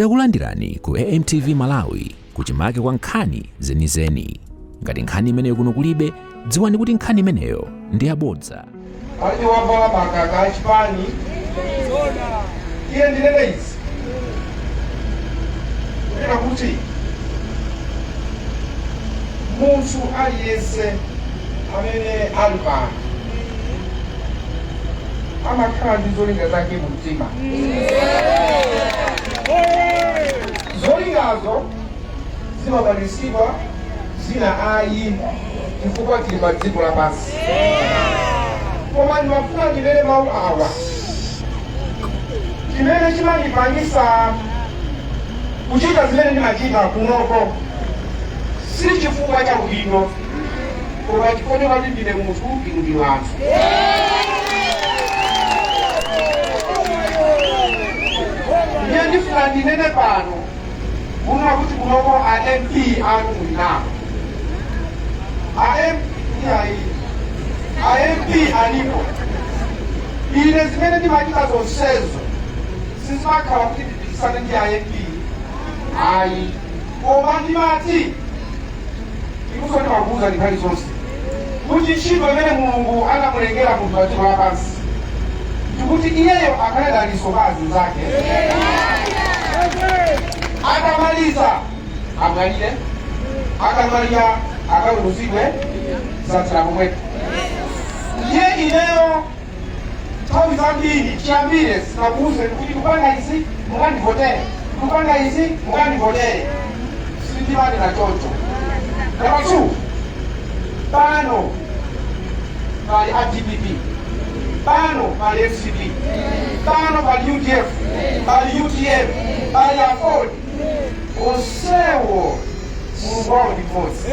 Takulandirani ku AMTV Malawi, kuchimake kwa nkhani zenizeni. Ngati nkhani imeneyo kuno kulibe, dziwani kuti nkhani imeneyo ndi yabodza. Palibe wavala makaka achipani. Iye ndinene izi kunena kuti munthu aliyense amene ali pano amakhala ndi zolinga zake mu mtima. Zolingazo zimakwaniritsidwa, zina ayi, chifukwa tili pa dziko lapansi. Koma ndimafuna ndinene mawu awa: chimene chimandipangisa kuchita zimene ndimachita kunoko si chifukwa cha udindo, koma chifukwa choti ndine munthu, inu ndinu anthu. Ndiye ndifuna ndinene pano kunena kuti kunoko a MP anu muli nawo, a MP ayi, a MP alipo. Ine zimene ndimachita zonsezo sizimakhala kuti ndipikisane ndi a MP ayi, koma ndimati inunso ndimakuuza nthawi zonse kuti ntchito imene Mulungu anamulengera munthu pa dziko lapansi ndikuti iyeyo akhale dalitso pa azinzake. Akamaliza amwalire, akamwalira akaweruzidwe, zathera pomwepo. Ndiye ineyo nthawi zambiri chiyambire sinakuuzeni kuti kupanga izi mukandivotere, kupanga izi mukandivotere, sindimanena choncho. Number 2, pano pali a DPP, pano pali MCP, pano pali UDF, pali UTM, pali AFORD, onsewo Mulungu wawo ndi mmodzi.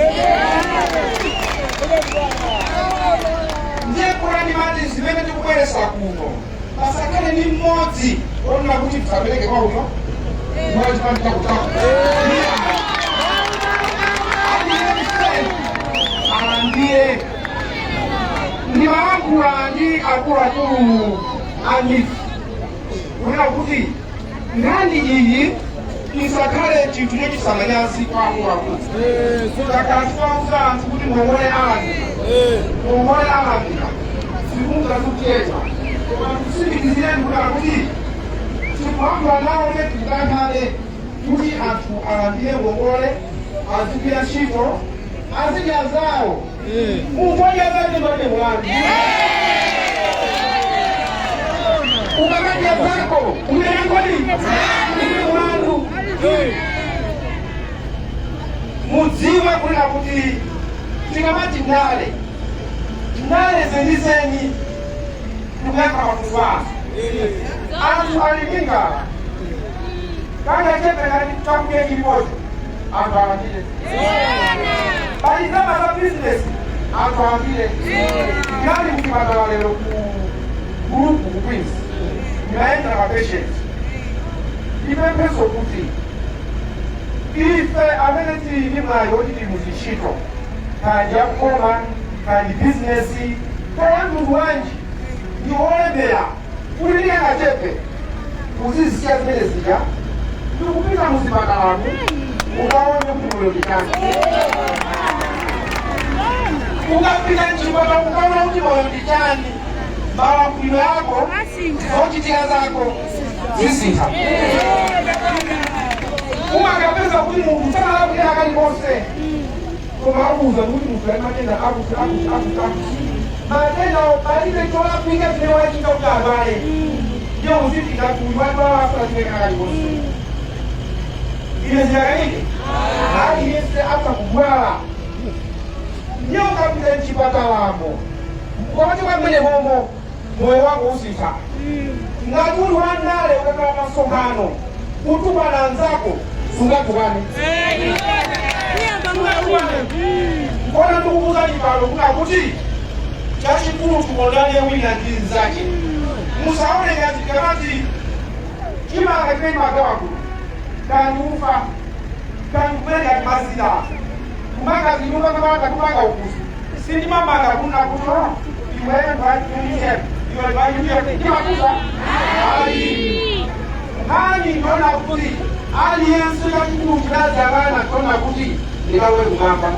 Ndiye kona ndimati zimene tikubweresa kuno pasakhale ndi mmodzi wonena kuti tisapereke kwa uyo mwachipani chakutako. Aliyense alandire. Ndimalankhula ndi akuluakulu a NEEF kunena kuti nkhani iyi isakhale chinthu chochititsa manyazi kwa akuluakulu. Takhala tikuwauza anthu kuti ngongole alandira, ngongole alandira, zikunga zikuyenda, koma tikutsimikizireni kunena kuti tikulankhula nawo ne tikukankhale kuti anthu alandire ngongole, azigwira ntchito, azidya zawo. Munthu adya zake palibe mulandu. Ukamadya zako ulibe kodi ulibe mulandu. Mudziwe kunena kuti tikamati ndale, ndale zenizeni, tikuyankha mafunso anthu. Anthu ali ndi njala, kangachepe ngati chakudya chilipocho, anthu alandire. Pali ndalama za bizinesi, anthu alandire. Ndinali kuchipatala lero ku gulupu ku Queens, ndinayendera ma patient. Ndipempheso kuti ife amene tili ndi mwayi woti tili muzintchito, kaya ndi yakuboma, kaya ndi bizinesi, kaya mtundu wanji, ndi wolemera, kuti ndikangachepe uzizisiya zimene zija ndikupita muzipatalamu ukaone kuti moyo ndi chani. Ukapita mchipatala ukaona kuti moyo ndi chani, malankhulidwe ako, zochitika zako zisintha. Umakapeza kuti munthu sanalakwira kalikonse, koma akuuza kuti munthu ali matenda akuti akuti akuti akuti, matenda palibe cholakwika chimene wachita kuti adwale. Ndiye uzipita kuti wadwala asalachite kalikonse. Ine ziyakanike, aliyense atha kudwala. Ndiye ukapita mchipatalamo, ukachoka mmene momo moyo wako usintha. Ngati uli wandale, ukakhala pa msonkhano kutukwana anzako, sungatukwane. Kona ndikukuuzani pano kuna kuti chachikulu tikondane wina ndi mnzake. Musaone ngati tikamati chimanga chimene magawa kuno, kani ufa, kani kumene ngati mazira, kumanga zinyumba kamanga kumanga ukuzu, sindimamanga kuna kuti, "Oh, iweyo ndi wa UDF, iwe ndi wa UDF." Ndimakuza ayi. Nkhani ndiona kuti Aliyense chachikulu chinadzakana kuona kuti ndikalowe kumwamba.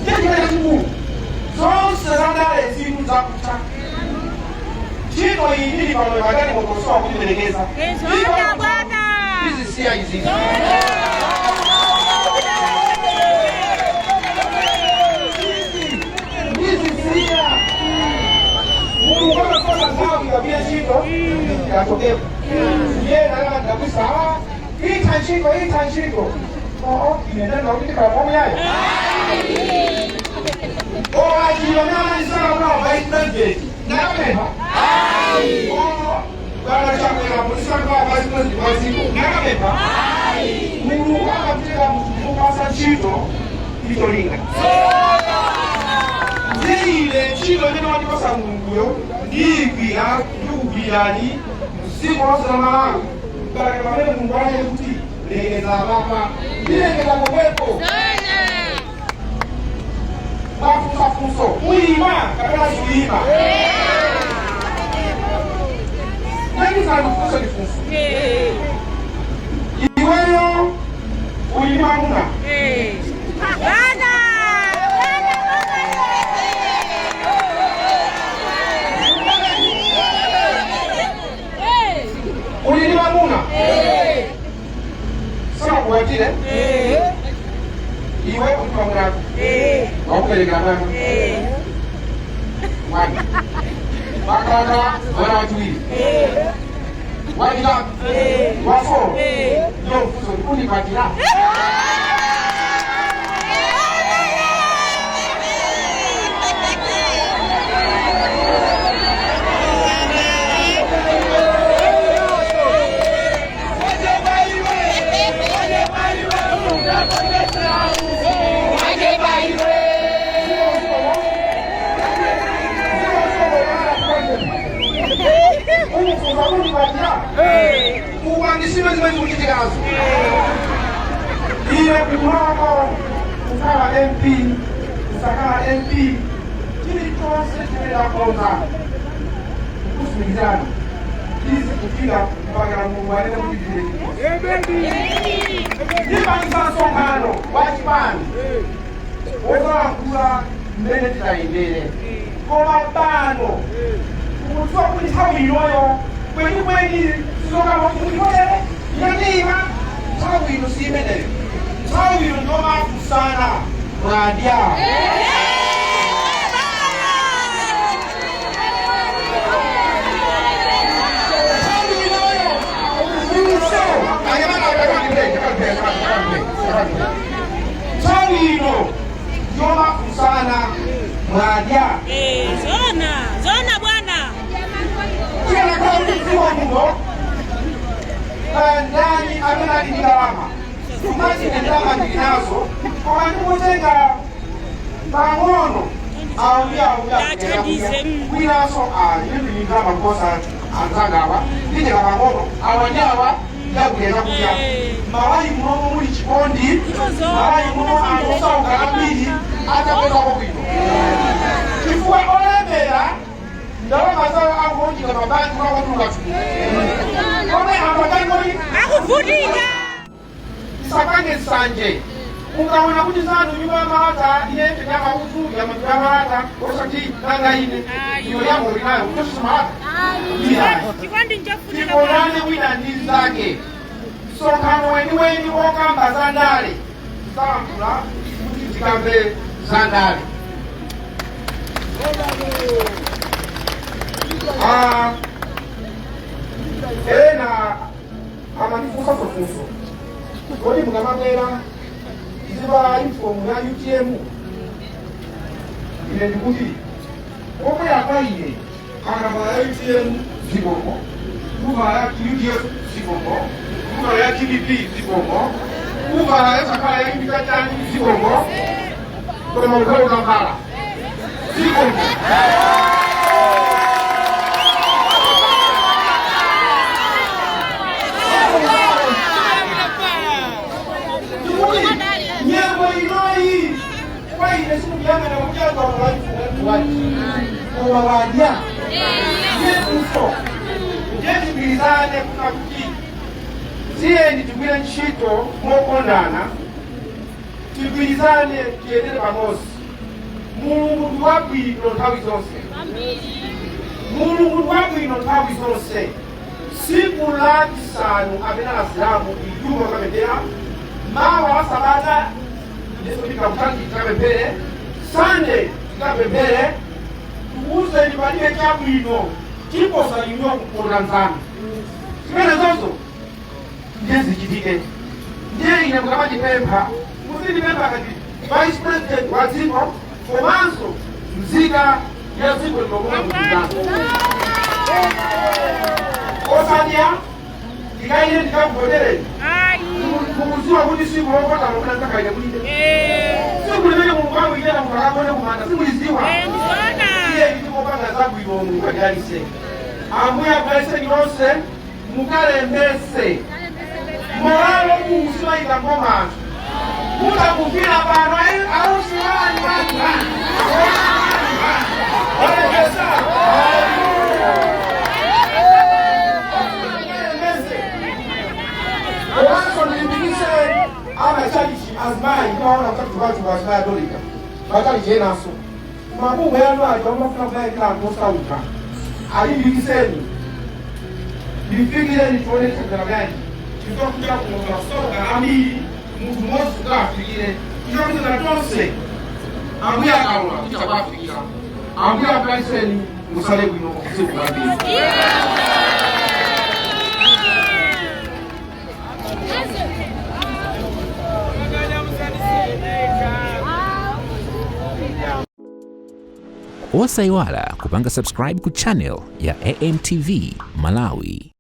Ndiye chimene chachikulu. Zonse zandale zinthu zakutha. Ntchito iyi ndili pano pakati mokosowa kutiperekeza. Zoona bwana. Izisiya izizi. Izisiya. Mulungu amakosa nthawi ikapita ntchito yachokepo. Yena akamandabwisa itha ntchito, itha ntchito. Oo, ine ndenda kuti ndikhala pomwe yayo. Owachira mwana mwana vice president. Ndakapempha. Bwana Chakwera mulisanga vice president wa dziko. Ndakapempha. Mulungu amatenga mupasa ntchito itolinga. Ndiile ntchito imene wandipasa Mulunguyo ndiyigwira, ndikugwirani mdziko lonse la Malawi mpaka pamene Mulungu anene kuti lengeza papa, ndilengeza pomwepo. Mafunsafunso uyima kapena suyima? Ndandifuna ndifunso iweyo uli ndi mwamuna? Bwana. Uli ndi mwamuna, sanakuwatire iwe. Uli ndi mwamunako, wakuberekera mwana mwana makaka, mwana wachiwiri, wachitatu, wa four. Ndiyo mfunso, ndikundikwatira? Umufunza kundikwatira uwandisiwe zimene zikuchitikazo. Iye kumwako kukhala MP, kusakhala MP, chilichonse chimene akonza kukusumikizana izi kufika mpaka Mulungu anene kuti ndipangisa msonkhano wa chipani wozalankhula mmene titayendere. Koma pano ukudziwa kuti nthawi inoyo kwenikweni sizokamba kuti mundivotera inandiyima. Nthawi ino si imeneyo. Nthawi ino ndiyomafunsana mwadya. Nthawi inoyo funso nthawi ino ndiyomafunsana mwadya. Zona, zona bwana. Tikanakhala kuti mdziko muno ndani amene ali ndi ndalama, kumati ine ndalama ndili nazo koma ndikutenga pang'ono Athandize, kwinanso ine ndili ndalama kuposa anzangawa, nditenga pang'ono awa ndi awa ndagulira chakudya. Malawi munomo muli chikondi. Malawi muno anthu osauka ambiri atapezako bwino, chifukwa olemera ndalama zawo angonjika mabanki kwakotuluka chuluka komwe amabangoli Akuvutika. Tisapange nsanje. Mukaona kuti zanu nyumba yamalata, ine yamauzu yamalata osati nanga ine iyo yamo ulinayo kutosusa malata. Chikondi nchofunika. Tikonane wina ndi zake. Msonkhano weniweni wokamba za ndale tisalankhula kuti tikambe za ndale. Ah, ena amandifunsa funso, kodi mukamabwera tizivala uniform ya UTM? Ine ndikuti omwe apa ine akavala ya UTM zikomo, kuvala ya UDF zikomo, kuvala ya DPP zikomo, kuvala yosakhala ya indikatani zikomo, koma ukhale utavala zikomo. Ndikuti nyengo inoyi kwa ine sikuyang'ana kuchanga mulaifuwati, koma wadya yefunso. Ndiye tigwirizane kuna kuti Tiyeni tigwire ntchito mokondana, tigwirizane, tiyendere pamodzi. Mulungu ndi wabwino nthawi zonse. Mulungu ndi wabwino nthawi zonse. Tsiku la chisanu amene Asilamu Ijuma kapemphera, mawa la Sabata yesu tikakutangi tikapemphere, Sunday tikapemphere. Tikuwuzeni, palibe chabwino chiposa inuyo kukonda nzanu. Zimene zonso ndiye zichitike. Ndiye ine mukamandipempha, muzindipempha ngati vice president wa dziko komanso nzika ya dziko linokuona kutizana, osanya ndikaine ndikakuvotereni. Ayi. Mukudziwa kuti siku lokota lomwe ndakaine kulibe. Siku limene Mulungu amuyitana munthu akagone kumanda simuliziwa. Ndizona. Iye ndikopanga zabwino. Mulungu adalise, Ambuye akudaliseni nonse. Mukalembese molalo muusimayika ngoma anthu mutakufira pano ausiwani wani walembesa. Mukalembese. Komanso ndilimbikise amachalichi, azimayi, ndimaona kutatu azimayi atolika machalichi enanso mabungwe yanu aja amafuna kuyayikira anthu osauka, alimbikiseni, lifikireni, tione thandala gani chifukwa kuja kuno masoka ambiri, munthu mmodzi kukafikire tichokuzana tonse. Ambuye akalola tichakuafikira. Ambuye akudaliseni, musale bwino, tsiku lambiri. Osayiwala kupanga subscribe ku channel ya AMTV Malawi.